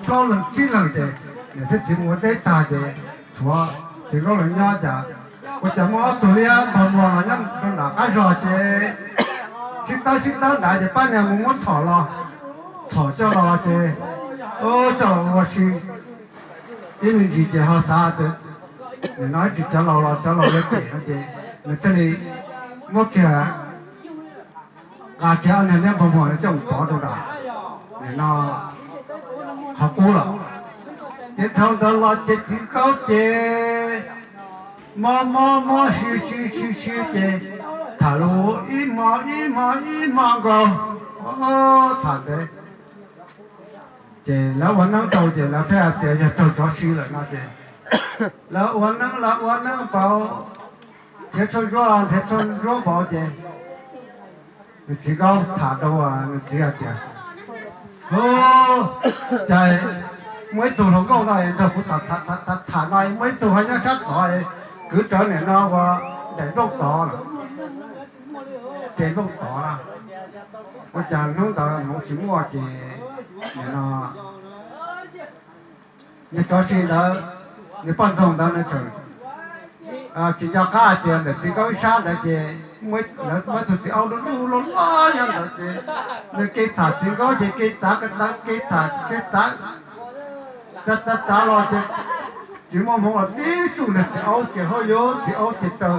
plaub leeg tsib leeg ces niam thiab txiv mus ua teb tag ces tshuav txiv Nkauj los nyob. Cas ua cas muaj ob tug liab npog muag los nyob rau nram qab zos ces sib tawb sib tawb nrad ces pab niag mus muab txhom los, txhom coj los ces coj los ua si ib me ntsis ces ho xav tias nim no ib tsam cov laus los cov laus yuav cem no ces nws thiaj li muab kiag, nqa kiag ob niag liab npog muag no coj mus pov rau nram nim no qhov qub lawm. Ces dhau ntawd los ces txiv Nkauj ces mob mob mob sib sib sib sib ces tham lus ib hmo ib hmo ib hmo nkaus, tham ntev. Ces lawv ua neeb tau ces lawv thiaj hais tias yog raug tsov si lawm no ces lawv ua neeb lawv ua neeb npaum, nrhiav tshuaj zuab nrhiav tshuaj zuab npaum ces nws txiv Nkauj tham rau nws txiv hais tias, Hu, cas muaj ib tug hluas nkauj no nrog kuv tham tham no, muaj ib tug ho nyob sab tod, kwv rawv nim no ua daim nplooj tod, ces nplooj tod na. Ua cas hnub ntawd hmoov tsis muaj ces nim no nws tsov si ntawd, nws poj ntxoog ntawd nws tseem tsis nco qab hais tias ntawm txiv Nkauj ib sab ntawd ces lawv muaj ib tug txiv aub loj loj loj nyob ntawd ces nws kev tham txiv Nkauj ces kev txav kev txav kev txav kev txav, txav txav txav los ces tsis muaj hmoov los tib tug niag txiv aub ces hauj yuv txiv aub ces taw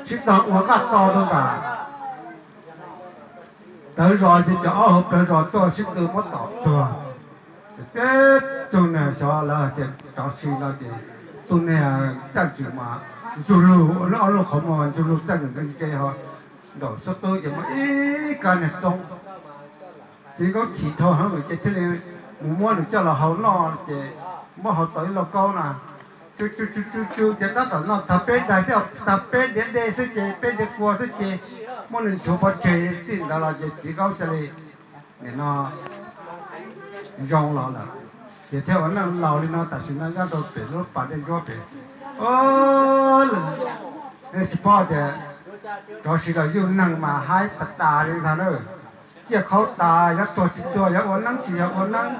sib tog ua nqaj to rau nram plawv zos ces cov aub hauv plawv zos tuaj sib tw muab tom tuag. Ces tib tug niag xyov lawv hais tias tsov si no ces tus niag caj ntswg mas ntsug lug, ob lub qhov muag ntsug lug txaj ntswg ntawd ces ho nraum xub qwb ces muaj ib kab niag xoob. Txiv Nkauj chim dhau heev ces thiaj li mus muab nws coj los hau noj ces muab hau tau ib lauj kaub na, tsu tsu tsu tsu ces tab tom noj tag peb daig xwb, tag peb ntiav dej xwb ces peb ntiav kua xwb ces muab nws nchuav pov tseg txij ntawd los ces txiv Nkauj cia li nim no zoo los lawm. Ces thiaj ua neej laus li no tam sim no nyob rau pem lub pas dej ntsuab pem. Nej tsis paub tias tsov si los yug neeg mas haib tas tas li ntag na. Ciaj khaub tas, yuav tuag tsis tuag, yuav ua neeb tsis yog ua neeb.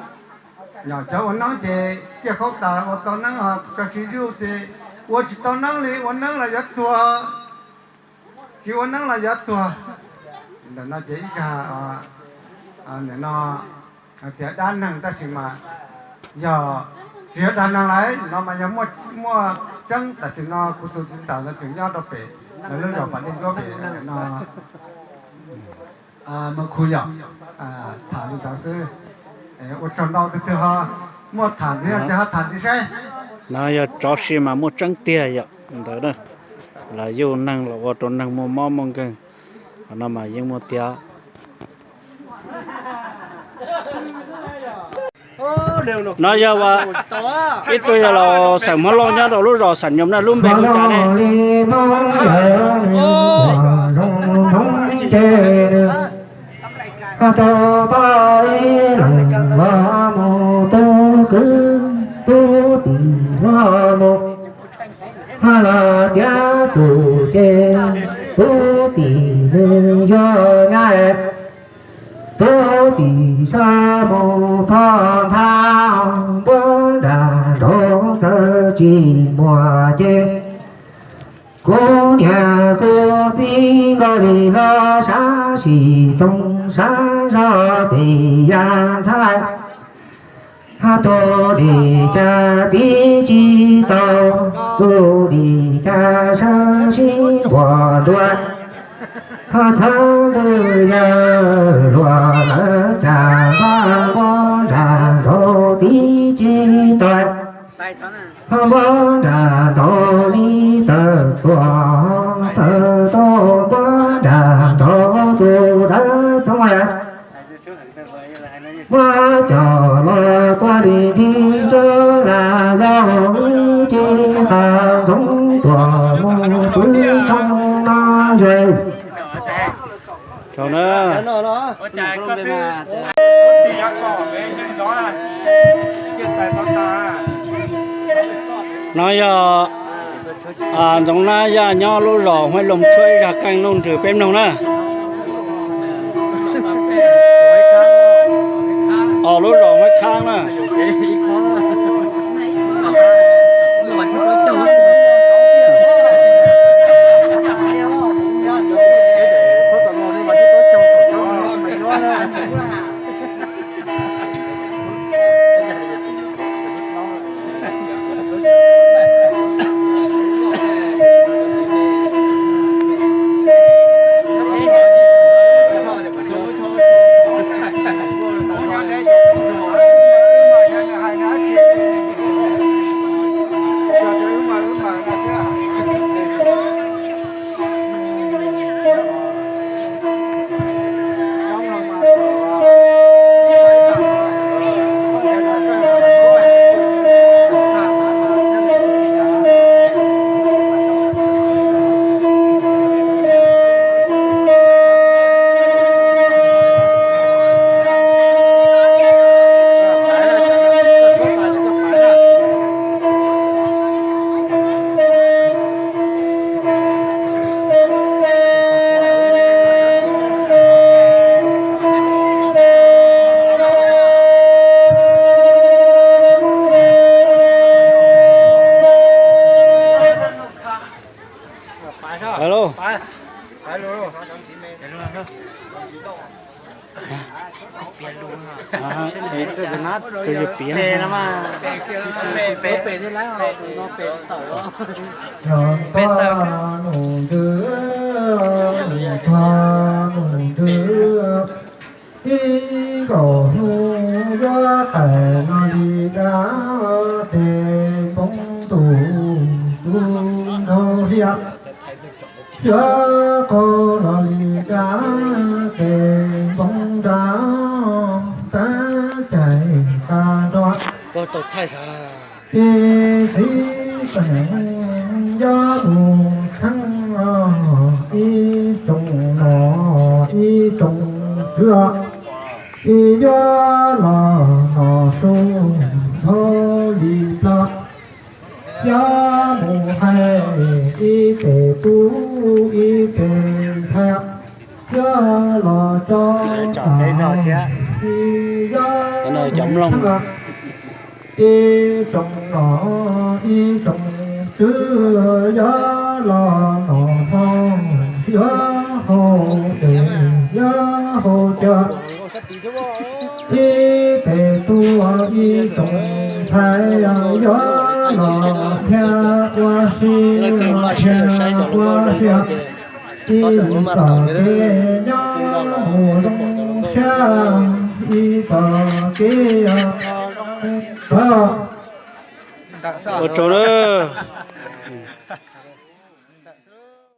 Cov ua neeb ces ciaj khaub tas ua tau neeb, tsov si yug ces ua tsis tau neeb li, ua neeb los yuav tuag, tsis ua neeb los yuav tuag. Ntawm no ces ib yam no tias dab neeg tab sis mas yog tsis yog dag neeg lawm no mas yog muaj tseeb. Tam sim no kuv tus txiv ntxawm no tseem nyob rau pem lawv lub zos pas dej ntsuab pem no. Mus khu yom, tham li ntawd xwb. Ua tsaug ntau, tus twg ho muaj tham ntxiv no ces ho tham ntxiv saib. No yog tsov si mas muaj tseeb tiag yom ntawd na. Los yug neeg los ua rau neeg muaj mob muaj nkeeg, qhov no mas yeej muaj tiag. No yog ib tug yog laus xeem Hmoob Lauj nyob rau lub zos Xam Nyoos na, lub npe hu cas ne? Tau pab ib leeg los mus tub kwv tub tij los mus, los tiav tus ces tub tij nws yog nyab, tub tij sab mus phoj nthab npuab nram nraud txawm tsis muaj ces kuv niam kuv txiv nkauj li los sab sim toog sab zog tes ya ntxhab. Tus li cas tib tsis tau, tus li cas sab sib npuab ntua. Ho txhawb ntws yawg luag lawv cas npab npuab nram nraud tib tsis tau. Ho npuab nram nraud li tawm tuaj, txawm tau npuab nram nraud tus dawb txoob. Muab cov los tua li nthi ntsa las yog ib tsis qas ntxoov tuaj mus pw tshoob no yog. Tsaug na. No yog Ntxoov Nab Yaj nyob lub zos Huaib Loog tshuab ib zag qeej nuj nrws peb mloog na. Os, lub zos Huaib Khaab na. Hello. Tus yog piav no. Nws tuaj nws twb, nws tuaj nws twb, ib nkaus hnub yuav tawm los li dab tes npoo ntuj tus nraug hlias. Yuav qaug los li dab tes npoo nrad tab cais tas nrho. Ib txiv tseem yuav mus txheeb ib tsoom nom ib tsoom tswv, ib yuav los nom su dhau li plaub. Yuav mus hais ib tes tub ib tes ntxhais, yuav los tso, ib yuav mus txheeb ib tsoom nom ib tsoom tswv, yuav los nom hmo yuav haus dev yuav haus cawv. Ib tes tub ib tsoom ntxhais yuav los thiab ua si los thiab ua si. Ib txoj kev nyob mus zoo siab, ib txoj kev zoo tod. Ua tsaug na.